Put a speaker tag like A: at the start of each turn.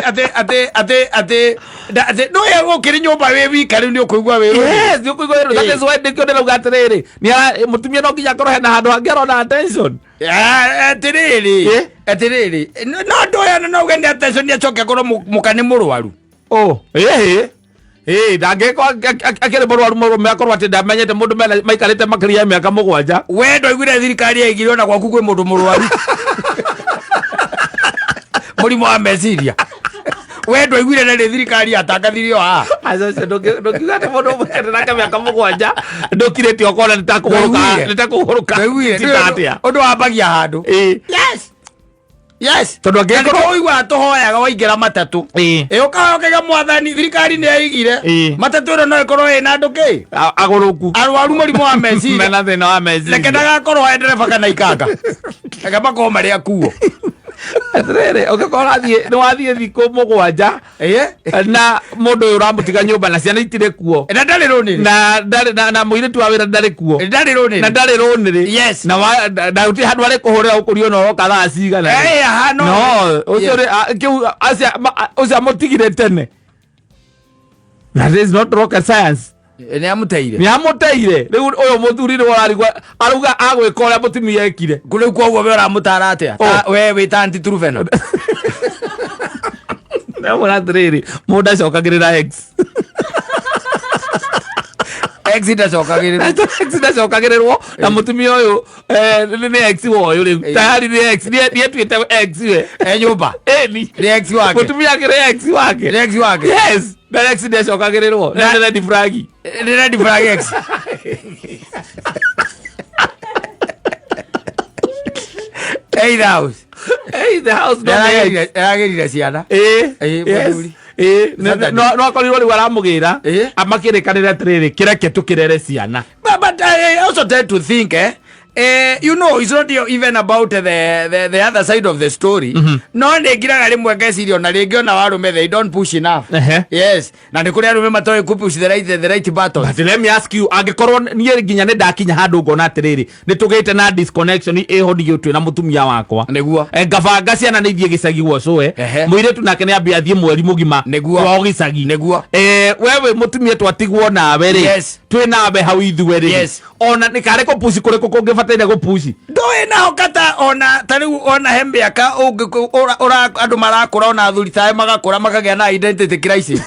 A: atĩ atĩ atĩ atĩ nda- atĩ no ye ũkĩrĩ nyũmba wĩ wika rĩu nĩ ũkũigua wĩ rũrĩ.
B: Yes, nĩ ũkũigua wĩrũ. That
A: Eh.
B: is why nĩkĩo ndĩrauga atĩrĩrĩ, mũtumia no nginya akorwo hena handũ hangĩ arona attention.
A: Ah, atĩrĩrĩ
B: Eh?
A: atĩrĩrĩ no no andũ aya no uge nĩ attention nĩ acoke akorwo mũka nĩ mũrwaru.
B: Oh, ĩhĩ. Ĩĩ, ndangĩkorwo akĩrĩ mũrwaru mũrũme akorwo atĩ ndamenyete mũndũ maikarĩte makĩria ya mĩaka 7.
A: We ndwaiguire thirikari yaigire ona gwaku kwĩ mũndũ mũrwaru mũrimũ wa meciria. We ndwaiguire na nĩ thirikari yatangathirio haha.
B: Aca ũcio ndũngiuga atĩ mũndũ ũmũikĩte nake mĩaka 7 ndũkirĩte ũkona nĩ ta kũgũrũka
A: Ndwaiguire?
B: nĩ ta kũgũrũka
A: Ndwaiguire?
B: Ti ta atĩa.
A: Ũndũ wambagia handũ.
B: Ĩĩ.
A: Yes. Yes.
B: Tondũ angĩkorwo-
A: ũiguaga tũhoyaga waingĩra matatũ.
B: Ĩĩ.
A: Ĩ ũkahoya ũkaiga mwathani thirikari nĩ yaigire.
B: Ĩĩ.
A: Matatũ ĩno no ĩkorwo ĩna andũ kĩ?
B: Agũrũku.
A: Arwaru mũrimũ wa meciria.
B: Mena thĩna wa meciria.
A: Reke ndagakorwo e ndereba kana ikanga. Reke makorwo marĩ akuo.
B: Atĩrĩrĩ, ũngĩkorwo ũrathiĩ nĩ wathiĩ thikũ 7
A: Ĩĩ.
B: na mũndũ ũyũ ũramũtiga nyũmba na ciana itirĩ kuo.
A: Na ndarĩ rũnĩrĩ.
B: Na ndarĩ na mũirĩtu wa wĩra ndarĩ kuo.
A: Ndarĩ rũnĩrĩ.
B: Na ndarĩ rũnĩrĩ.
A: Yes.
B: Na na gũtirĩ handũ arĩ kũhũrĩra ũkũrio na ũroka thaa cigana.
A: Ĩĩ, aha, no.
B: No, ũcio
A: Yes.
B: rĩ, kĩu ũcio amũtigire tene. That is not rocket science.
A: Nĩ amũteire.
B: Nĩ amũteire. Rĩu ũyũ mũthuri nĩwe ũrarigwo arauga agwĩka ũrĩa mũtumia ekire.
A: Rĩu koguo we ũramũtara atĩa?
B: Oh.
A: We wĩ ta anti Truvena.
B: Ndamwĩra atĩrĩrĩ, mũndũ acokagĩrĩra ex.
A: Ex ndacokagĩrĩrwo.
B: Ex ndacokagĩrĩrwo na mũtumia ũyũ nĩ ex wa ũyũ rĩu. Tayari nĩ ex, nĩ etuĩte ex we.
A: E nyũmba.
B: Ĩni.
A: Nĩ ex wake.
B: Mũtumia akĩrĩ ex wake.
A: Nĩ ex wake.
B: Yes. Na ex ndacokagĩrĩrwo. Na nĩ red flag.
A: Nĩ red flag ex. Hey, the house.
B: Hey, the house no nĩ ex.
A: Yaragĩrire ciana.
B: Ĩĩ.
A: Ĩĩ,
B: Yes.
A: mũthuri.
B: Ĩĩ,
A: Saturday.
B: no akorirwo rĩu aramũgĩra
A: Ĩĩ.
B: amakĩrĩkanĩre atĩrĩrĩ kĩreke tũkĩrere ciana.
A: But I also tend to think, you know, it's not even about the other side of the story. No nĩ ngiraga rĩmwe ngeciria ona rĩngĩ ona warũme they don't push enough.
B: Ehe.
A: Yes. Na nĩ kũrĩ arũme matoĩ kũ push the right button.
B: But let me ask you, angĩkorwo niĩ nginya nĩ ndakinya handũ ngona atĩrĩrĩ nĩ tũgĩte na disconnection ĩho ndigĩ twĩ na mũtumia wakwa.
A: Nĩguo.
B: Ngabanga ciana nĩ ithiĩ gĩcagi gwa cũe.
A: Ehe.
B: Mũirĩtu nake nĩ ambia athiĩ mweri mũgima
A: Nĩguo.
B: kwao gĩcagi.
A: Nĩguo.
B: We wĩ mũtumia twatigwo nawe rĩ.
A: Yes.
B: Twĩ nawe hau ithuĩ rĩ.
A: Yes.
B: Ona nĩ karĩ kũpuci kũrĩkũ kũngĩbataire gũpuci.
A: Ndũĩ naho kata ona ta rĩu ona he mĩaka andũ marakũra ona athuri tawe magakũra makagĩa na identity crisis.